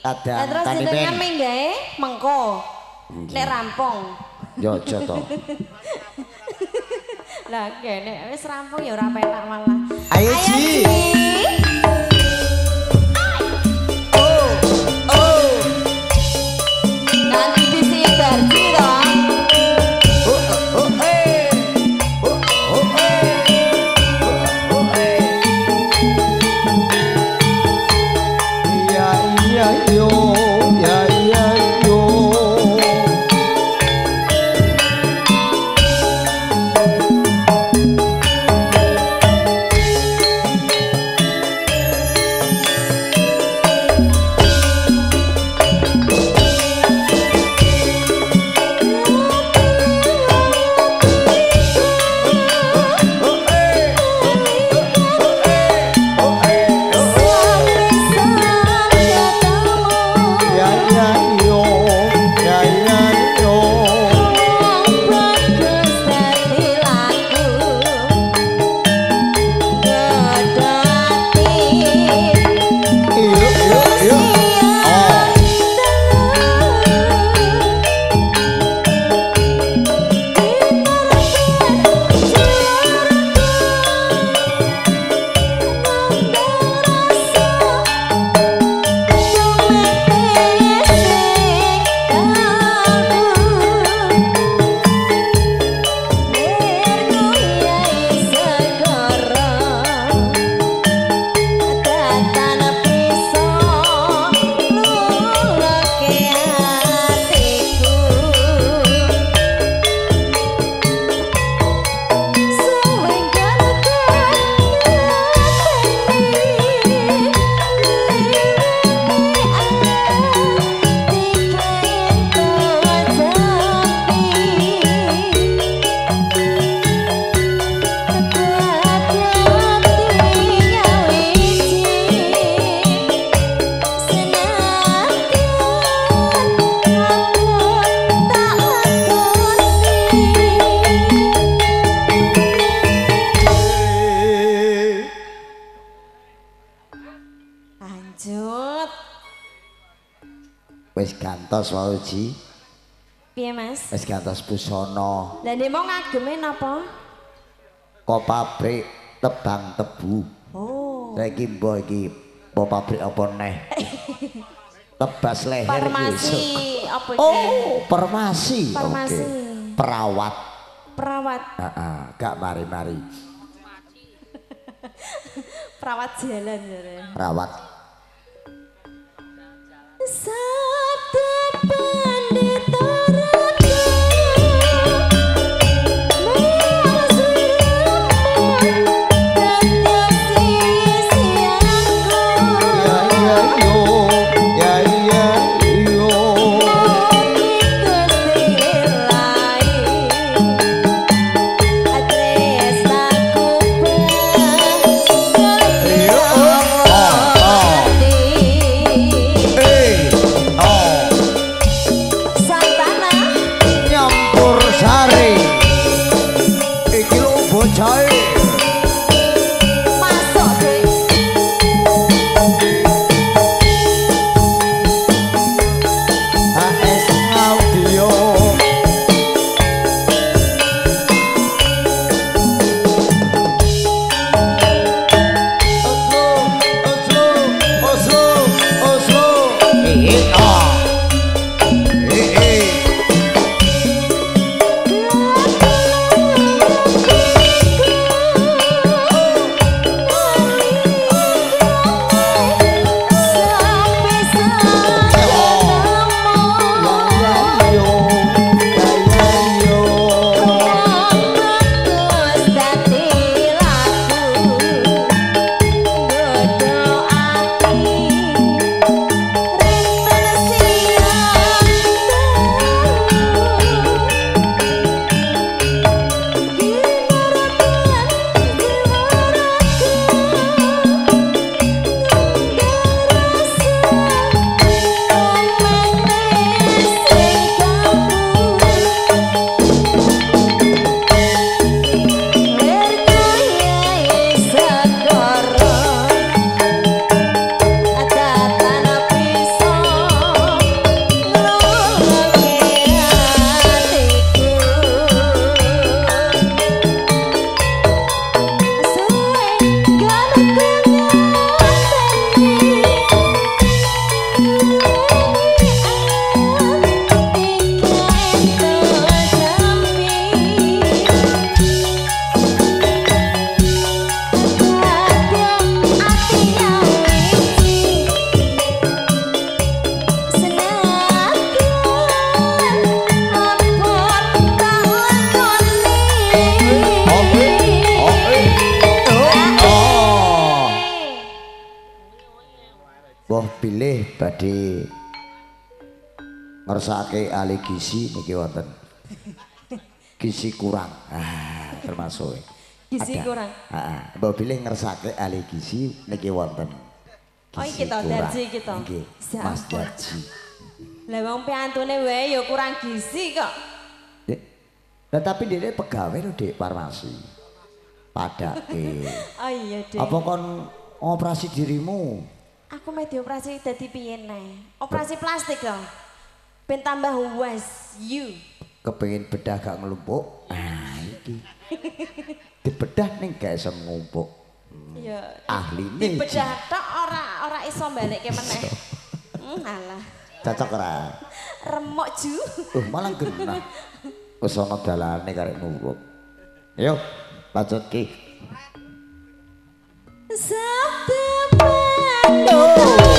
Kadang terus jenengan minggahe mengko. Nek rampung. Ya aja to. Lah nek wis rampung ya ora penak malah. Ayo Ji. Oh, oh. Nanti disibar Ji to. Oh, oh, eh. Oh, oh, eh. Oh, oh, eh. Iya, iya, yo. Ya, iya, yo. Wis gantos wae Ji. Piye Mas? Wis gantos busana. Lah nek mau ngageme napa? Kok pabrik tebang tebu. Oh. Saiki mbah iki apa pabrik apa neh? Tebas leher iki. Farmasi apa iki? Oh, farmasi. Farmasi. Oke. Perawat. Perawat. Heeh, gak mari-mari. Perawat jalan ya. Perawat. Sabda Pandita Ratu, Ya iya yo, ya iya yo. Eh, oh. Santana Nyampur sari. Iki lho bocahe. Masuk deh. HS Audio. Oslo, Oslo, Oslo, Oslo. Eh, ah. Eh, eh. Ya yo, ya yo. bilih badhe ngersake ahli gizi niki wonten. Gizi kurang. Ah, termasuk. Gizi ada. Kurang. Heeh. Mbok bilih ngersake ahli gizi niki wonten. Oh iki to Darji iki to. Nggih, Mas Darji. Lah wong piantune wae ya kurang gizi kok. Dek. Lah tapi dhekne pegawe lho Dik farmasi. Padake. Oh iya, Dik. Apa kon operasi dirimu? Aku meh dioperasi dadi piye neh? Operasi plastik to. Ben tambah was you. Kepengin bedah gak nglumpuk. Ah iki. Dibedah ning gak iso ngumpuk. Ya ahline. Dibedah tok ora iso balekke meneh. Alah. Cocok ora? Remuk ju. Malah genah. Wis ana dalane karek nurut. Yo, lanjut ki. Sabda Bandung.